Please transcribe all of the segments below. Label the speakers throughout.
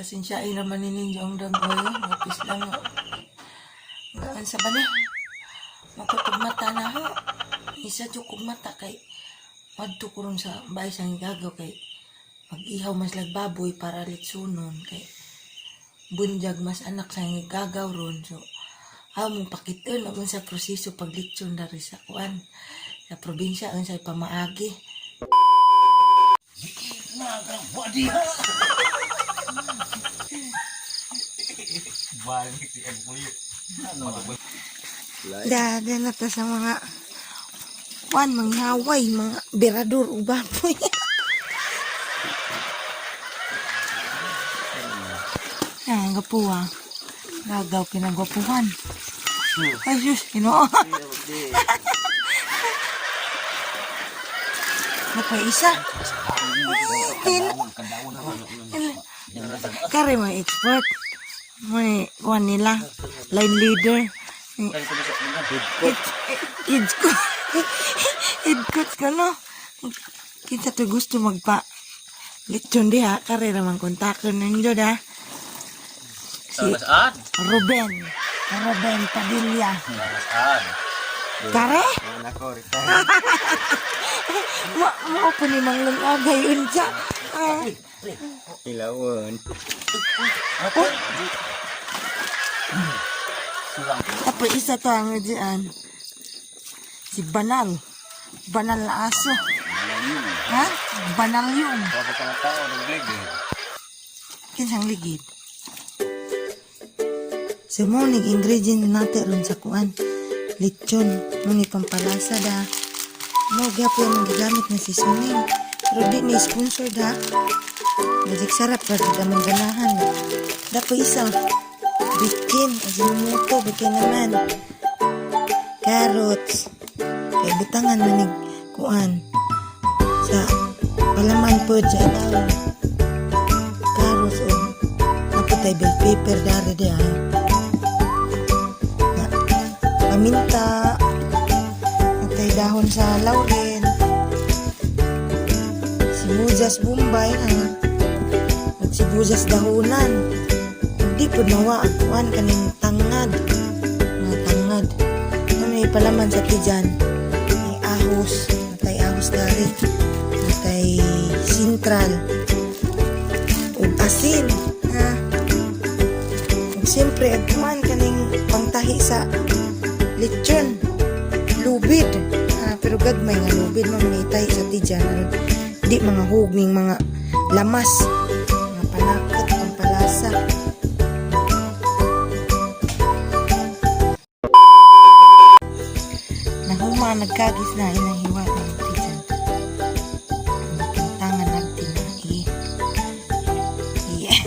Speaker 1: Pasensyain naman ni ninyo ang dagoy. Mapis lang. Gaan sa bali. Makapagmata na ho. Isa jud mata kay madto ko ron sa bahay sa gagaw kay mag-ihaw mas lagbaboy para litsunon kay bunyag mas anak sa gagaw ron. So, among pakiton ang sa proseso paglitson dari sa kuan sa probinsya ang sa pamaagi.
Speaker 2: Balik si Agbuyo.
Speaker 1: Dada na ta sa mga kuan, mga haway, mga berador o baboy. Ah, gapuha. Gagaw kinagwapuhan. Ay, sus, ginoo. Napay isa. Ay, Kare mo expert. May kuan nila. Line leader. Head coach. Head coach ka no. Kinsa to gusto magpa lechon diha kare raman kontakon ninyo da. Si
Speaker 2: Saan?
Speaker 1: Ruben. Ruben Padilla.
Speaker 2: Saan?
Speaker 1: Kare?
Speaker 2: Nako, retire.
Speaker 1: Mo mo po ni Mang Lungagay unsa. Ah,
Speaker 2: Ilawon.
Speaker 1: Apo isa to ang diyan. Si Banal. Banal na aso. Ha? Banal yung.
Speaker 2: Baka ka na tao, nagligid.
Speaker 1: Kinsang ligid. So mo ning ingredient natin ron sa kuan. Lechon, mo ni pampalasa da. Mo gyapon ang gigamit na seasoning. Pero di ni sponsor da. Magic sarap pa di among ganahan. Dapo isa. Bikin, ajinomoto, bikin naman. Carrots. Kay butangan manig kuan. Sa palaman po sa ilaw. Carrots o napatay bell pepper dari di ah. Na, paminta, natay dahon sa laurel, sibuyas bombay ha, at sibuyas dahonan. Hindi po nawa ang kuan kaning tangad. Mga tangad. Ano may palaman sa tijan? May ahos. Natay ahos dari. Natay sintral ug asin ha, ug siyempre ag kuan kaning pangtahi sa lechon, lubid ha, pero gagmay nga lubid man ni tahi sa tiyan aron di mga hugning mga lamas, mga panakot, pampalasa. Nahuma nagkagis na ilang hiwa ng tiyan. Tangan nagtinai. Yeah.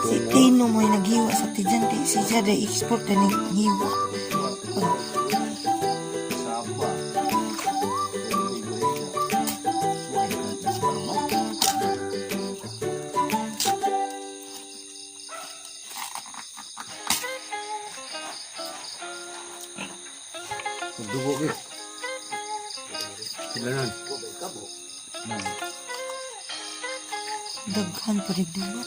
Speaker 1: Si Tino mo'y naghiwa sa tiyan kay si Jada export na ning hiwa.
Speaker 2: Saba.
Speaker 3: Dugo ke. Sila nun.
Speaker 1: Daghan pa rin duwa.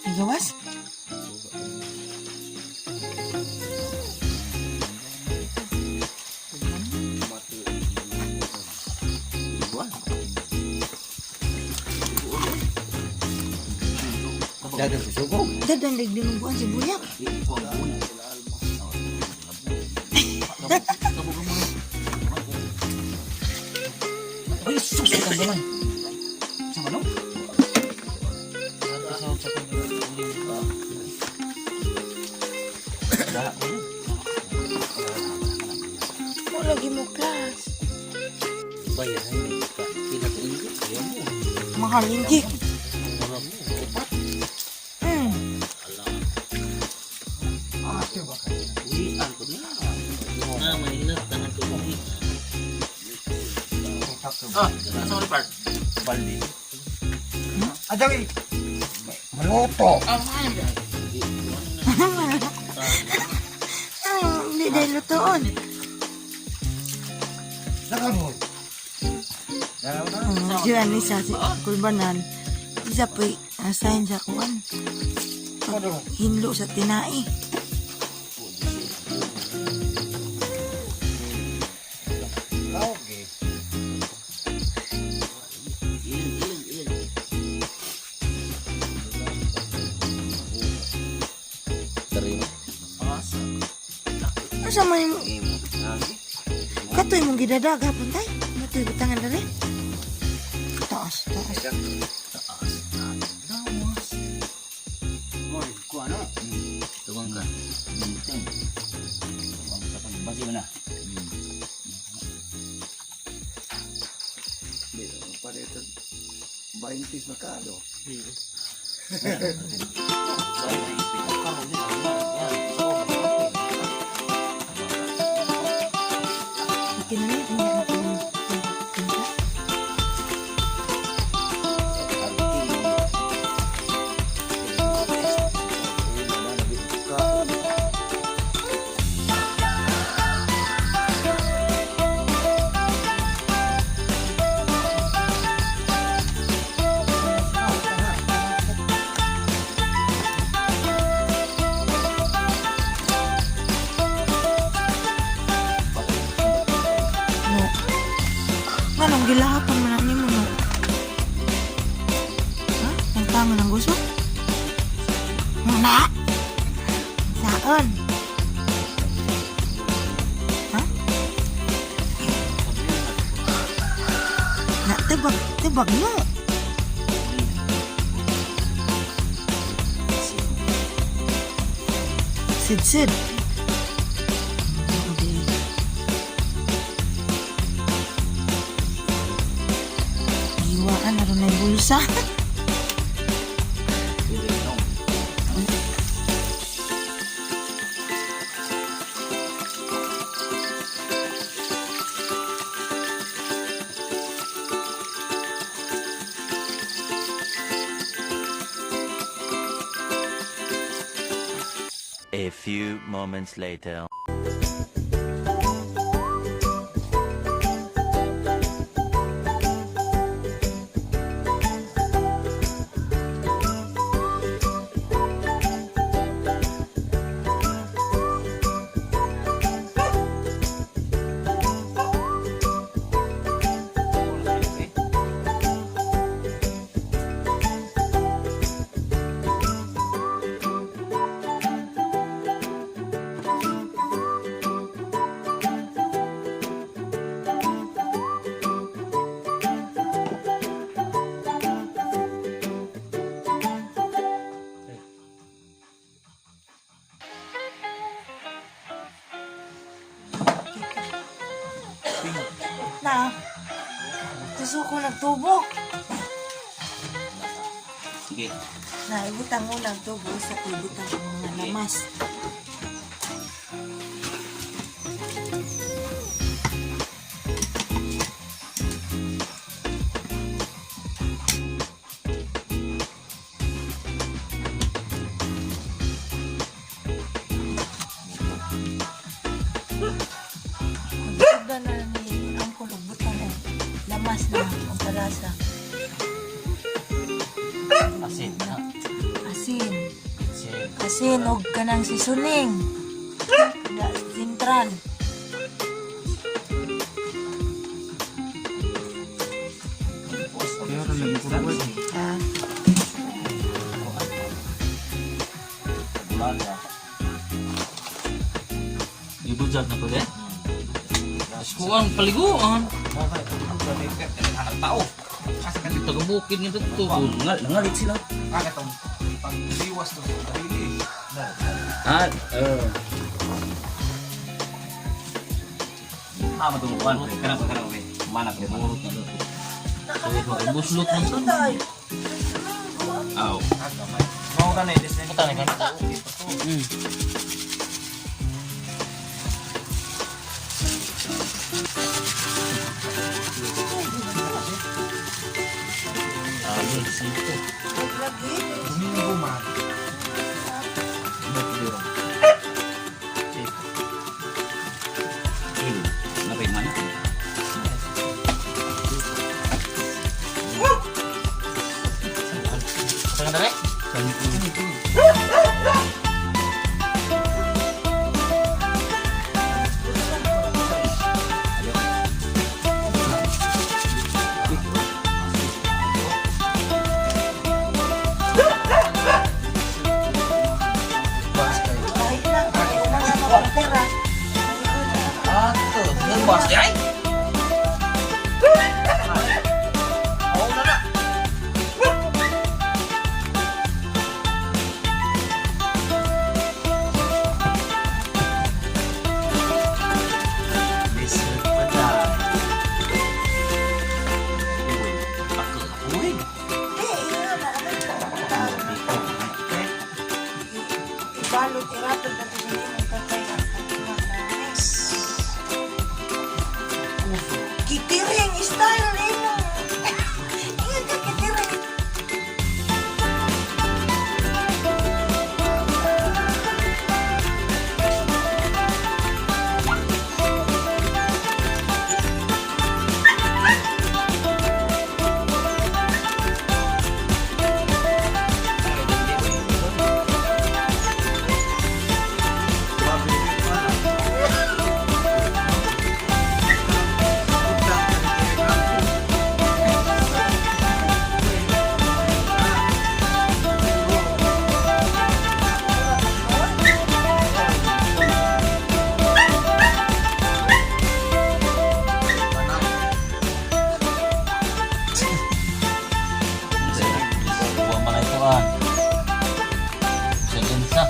Speaker 1: Igawas?
Speaker 3: Dadan sa sugo.
Speaker 1: Dadan rin dinuguan si Buyak.
Speaker 2: Ay, sus! Ang gamay. Sa manok?
Speaker 1: Mo lagi mo class.
Speaker 3: Bayaran ni ka. Pila ko ingo. Ayaw mo.
Speaker 1: Mahal hindi.
Speaker 3: Mura mo. Upat. Ulian ko na.
Speaker 4: Na, mainit. Tangan ko.
Speaker 2: Ah, nasa mo ni Park? Baldi. Adang maluto.
Speaker 1: Ay, hindi dahil lutoon.
Speaker 2: Nakabot.
Speaker 1: Oh, diyan isa si Kulbanan. Isa po asahin sa kuan. Hinlo sa tinai.
Speaker 2: Okay.
Speaker 3: Ilig, ilig, ilig. Terima.
Speaker 1: Asa may katoy mong gidadaga pun tay? Matoy butangan dere. Taas, taas.
Speaker 2: Mo, kuha no.
Speaker 3: Tuwang ka. Binteng.
Speaker 2: Tuwang ka pang basi mo na.
Speaker 4: Di, pare ito, 20 merkado.
Speaker 1: Ikinani, hindi na ko yung pinta. No. Nganong gilahapon man na nimo no? Ha? Ang tangan ang gusto? Na! Saan? Ha? Na, tibag, tibag no. Sid-sid. Hindi. Giwaan na rin na yung bulsa.
Speaker 5: A few moments later.
Speaker 1: Na, gusto ko nagtubo.
Speaker 3: Sige.
Speaker 1: Na, ibutang mo nagtubo sa ibutang ang mga lamas. Pagsuda na ni Uncle og butang og lamas na ang palasa.
Speaker 3: Asin. Ha?
Speaker 1: Asin.
Speaker 3: Asin.
Speaker 1: Asin og kanang seasoning. Da, sintral. Ah,
Speaker 3: Ibujag na to de. Kuan paliguan.
Speaker 2: Tao.
Speaker 3: Taga bukid nga dito.
Speaker 2: Nangalit sila.
Speaker 4: Ah, katong pagliwas to sa sarili.
Speaker 2: Ah, eh. Ah, matungkuan. Kanang kanang okay. Mana ko mana.
Speaker 3: Murot na dito. Buslot man sa.
Speaker 1: Tay.
Speaker 2: Aw.
Speaker 4: Ah, gamay. Mao ka na eh, design.
Speaker 3: Mm. Sito.
Speaker 1: Lagi.
Speaker 3: Domingo man.
Speaker 2: Napay man.
Speaker 3: Saan ka dali?
Speaker 1: Kahit na, kahit na nga makapera.
Speaker 3: Ah, ito. Yung boss di ay? Oo na na. Lisod pa na.
Speaker 2: Ako, uy.
Speaker 1: Eh, ingon na naman. Ibalot, irapod na ito sa imong tatay ang katuwang namin. Kitiring style imo. Ingat ka kitiring.
Speaker 2: Buwa mga ito ah. Sa lensa.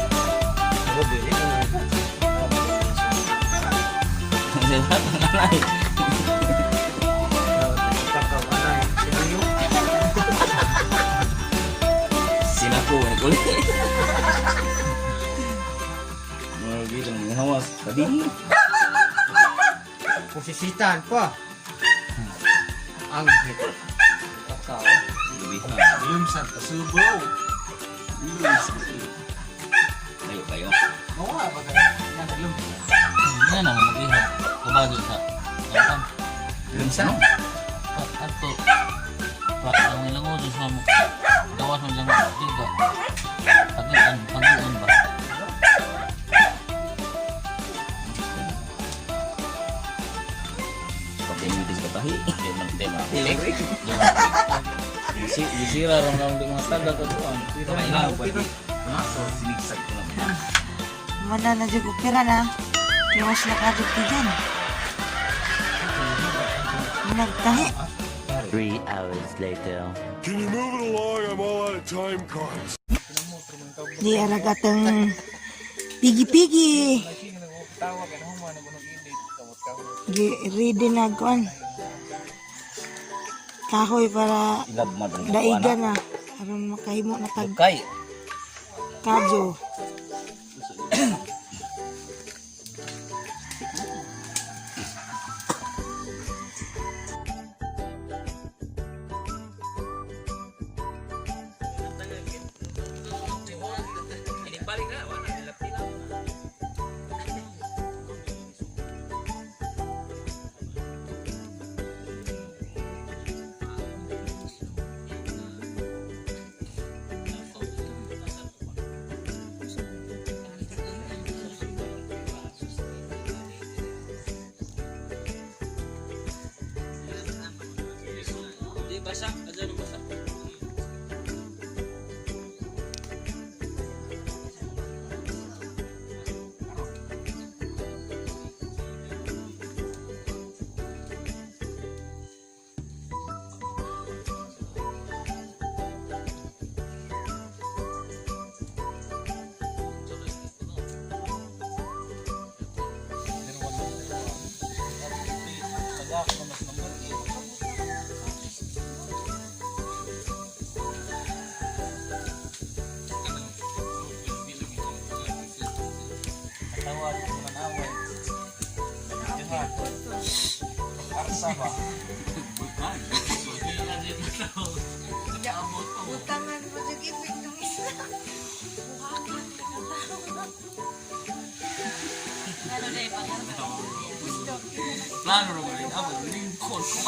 Speaker 2: Nanay. Sinako naguli. Mga gitu mga hawas. Tadi.
Speaker 6: Posisitan pa. Ang hit.
Speaker 2: Lubihan.
Speaker 3: Lumsan, kasubo.
Speaker 2: Layo kayo.
Speaker 3: Mawa ba ka? Lumsan.
Speaker 7: Yan ang mag-iha. Kabado sa Apan.
Speaker 2: Lumsan?
Speaker 7: Ato. Pa ang ilang utos na mo. Gawas mo lang diga. Pagian, pagian ba?
Speaker 2: Pagkain sa tahi.
Speaker 7: Di man di man. Di man. Gisi gisira ram lang di mga taga katuan.
Speaker 2: Kailangan pwede. Sinigsag ko lang.
Speaker 1: Mana na jud opera na. Iwas na ka jud dyan. Nagtahi.
Speaker 5: 3 hours later.
Speaker 8: Can you move it along? I'm all out of time cards.
Speaker 1: Di aragatang pigi-pigi. Gi ready na kuan. Kahoy para
Speaker 2: Ilab man.
Speaker 1: daigan na aron makahimo na tag
Speaker 2: Kay.
Speaker 1: kadyo.
Speaker 7: Di basa, adyan basa.
Speaker 3: Arsa ba?
Speaker 1: Butangan mo jud ibig ng isa. Buhakan ka na.
Speaker 7: Ano na ipangarap?
Speaker 1: Gusto.
Speaker 3: Plano ro rin ako lingkod ko.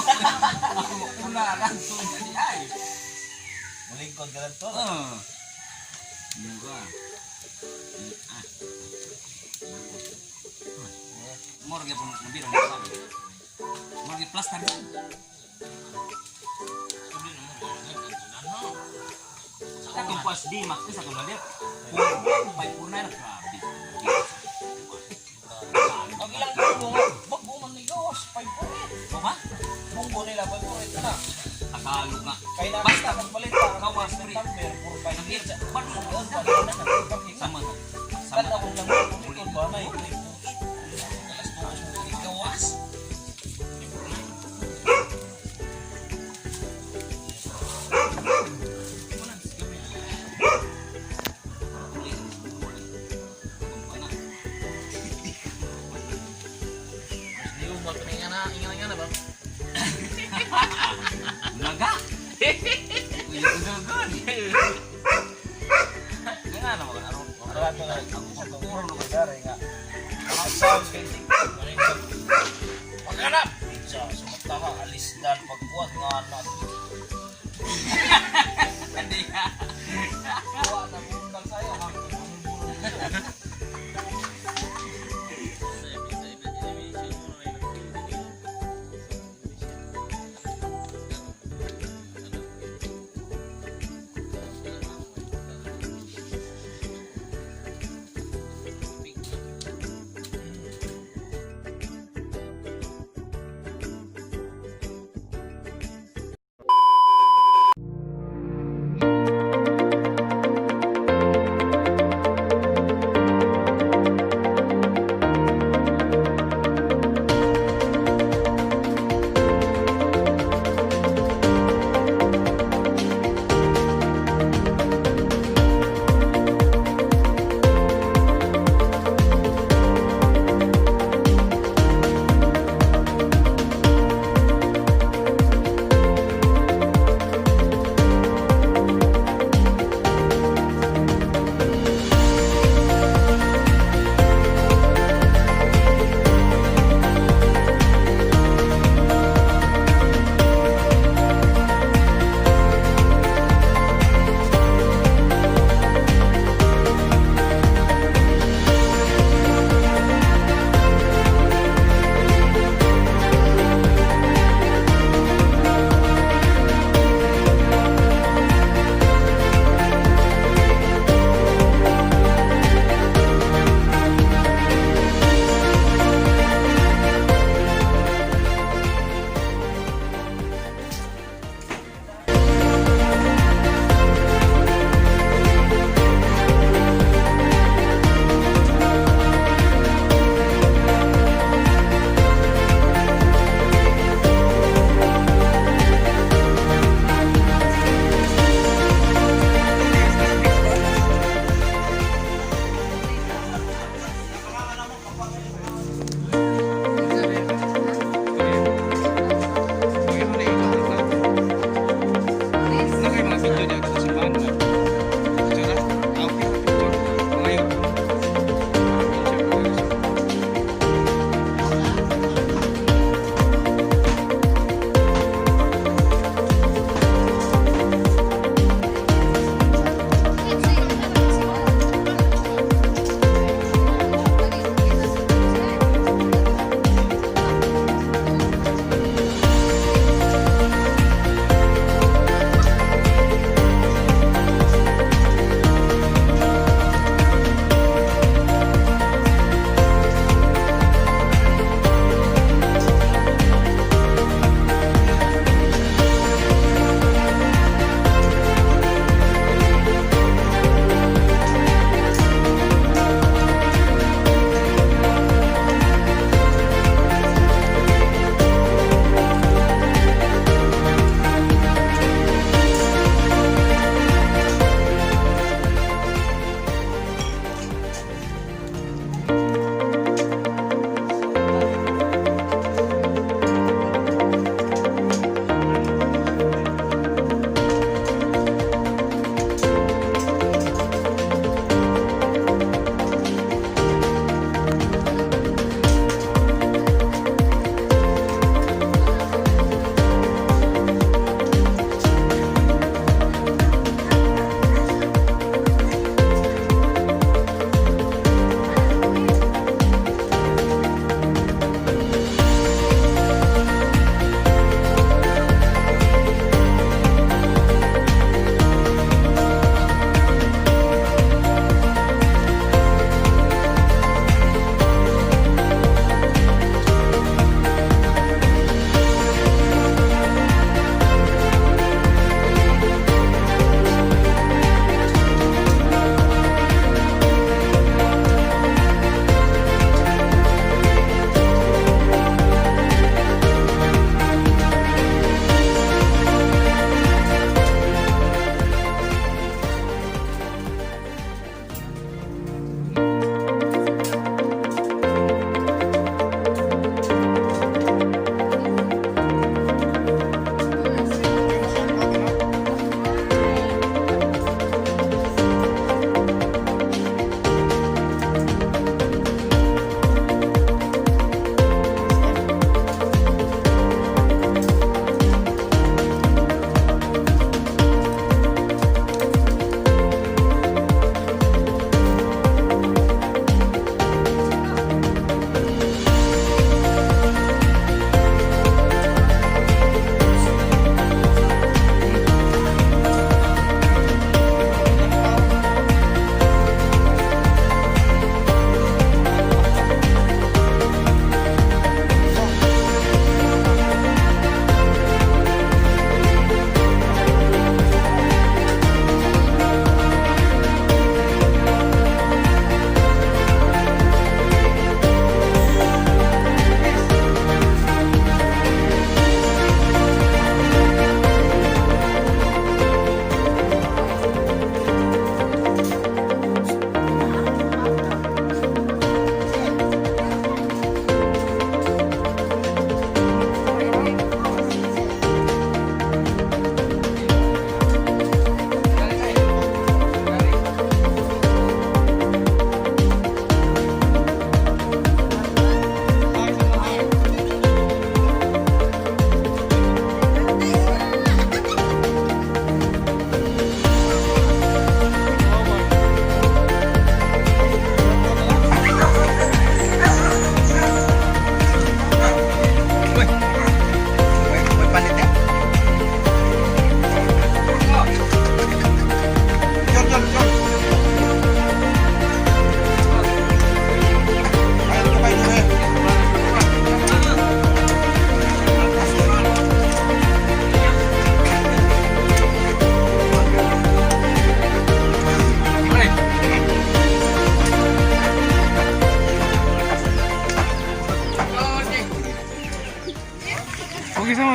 Speaker 3: Ako una lang to ni ay.
Speaker 2: Mulingkod ka lang to.
Speaker 3: Ah. Mura. Ah. Mura gyud pun nabira mo sa. Mura gyud plaster. Sa pas di max sa itong lalit. 549 na grabe.
Speaker 7: Ang ilang buo nga, bago man ni Diyos, 548.
Speaker 3: O ba?
Speaker 7: Munggo nila, 548 na.
Speaker 3: Tagalog nga.
Speaker 7: Kaya nakita kang balita,
Speaker 3: Kawas pre.
Speaker 7: September, 458.
Speaker 3: Sama.
Speaker 7: Sama.
Speaker 3: Sama.
Speaker 7: Tanaw lang mo, likod ba na eh.
Speaker 3: Alas 2 mo gawas.
Speaker 7: Hindi mo mapaninga na, inga na ba?
Speaker 3: Naga. Uy, udagan. Nga na mga aron.
Speaker 2: Rato na.
Speaker 3: Ako puro na
Speaker 2: Dari nga. Ang sound kay TikTok.
Speaker 7: Paghanap! Pizza, sumataha, alis dan, pagkuhan nga na.
Speaker 3: Hindi ka.
Speaker 7: Kuha na bukal sa'yo, ha?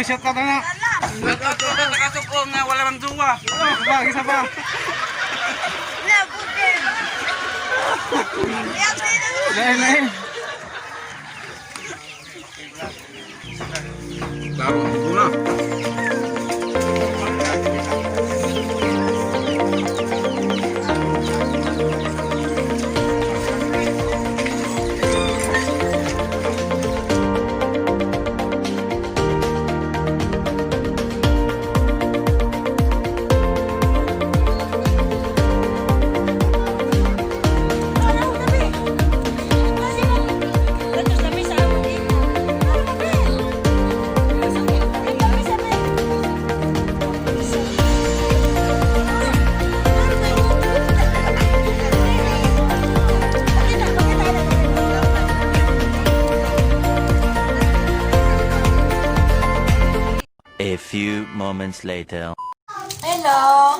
Speaker 6: Shout out na.
Speaker 3: Shout out ko na nakasupong nga wala mang duwa.
Speaker 6: Isa pa, isa pa. Lain, lain.
Speaker 4: Klaro ang na.
Speaker 5: A few moments later.
Speaker 1: Hello!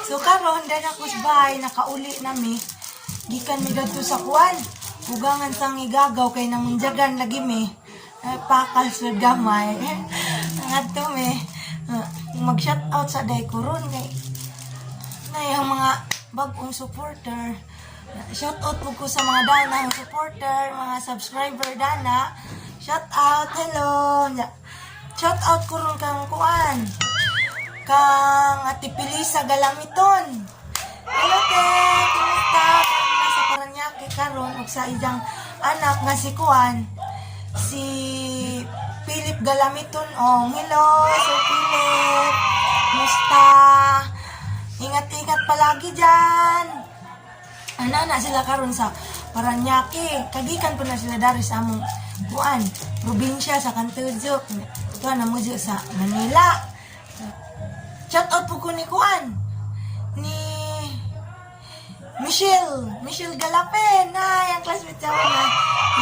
Speaker 1: So karon dahil ako sa bahay, nakauli na mi. Gikan mi gadto sa kuan. Ugangan sang igagaw kay namundyagan lagi mi. Eh, pakal sa gamay. Ngadto mi. Mag shout out sa day ko ron kay na yung mga bagong supporter. Shout out po ko sa mga dana ang supporter, mga subscriber dana. Shout out, hello. Shout out ko ron kang kuan. Kang Ate Pilisa Galamiton. Hello, te. Kumusta? Kang nasa Paranaque karon ug sa iyang anak nga si Kuan, si Philip Galamiton. Ong, hello, Sir Philip. Kumusta? Ingat-ingat palagi dyan. Ana na sila karon sa Paranaque. Kagikan po na sila dari sa among kuan, probinsya sa Kantujuk. Tuan na mo sa Manila. Shout out po ko ni Kuan. Ni Michelle. Michelle Galapen. Hi, ang classmate sa ako na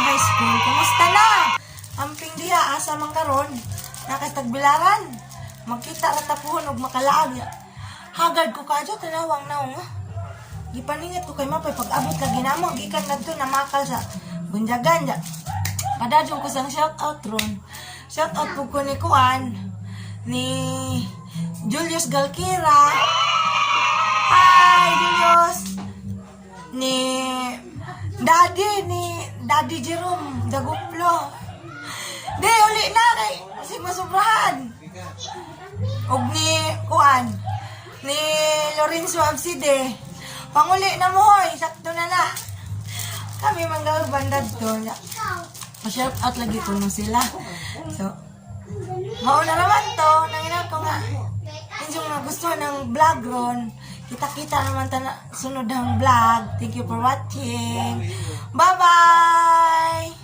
Speaker 1: high school. Kumusta na? Amping diha, asa man karon? Nakastagbilaran. Magkita ra ta puhon og makalaag. Hagad ko kadyo tanawang naong. Ah. Gipaningit ko kay mapay pag-abot lagi namo gikan ngadto namakal sa Bunjagan. Ja. Padadyon ko sang shout out ron. Shout out po ko ni Kuan ni Julius Galkira. Hi, Julius! Ni Daddy, ni Daddy Jerome Daguplo. Di, uli na kay kasi masubrahan. Og ni Kuan, ni Lorenzo Abside. Panguli na mo, hoy. Sakto na na. Kami manggaw bandad to. Shout out lagi ko no sila. So, mauna naman to. Nangina ko nga. Yung nagustuhan ng vlog ron. Kita-kita naman ta na sunod ang vlog. Thank you for watching. Bye-bye!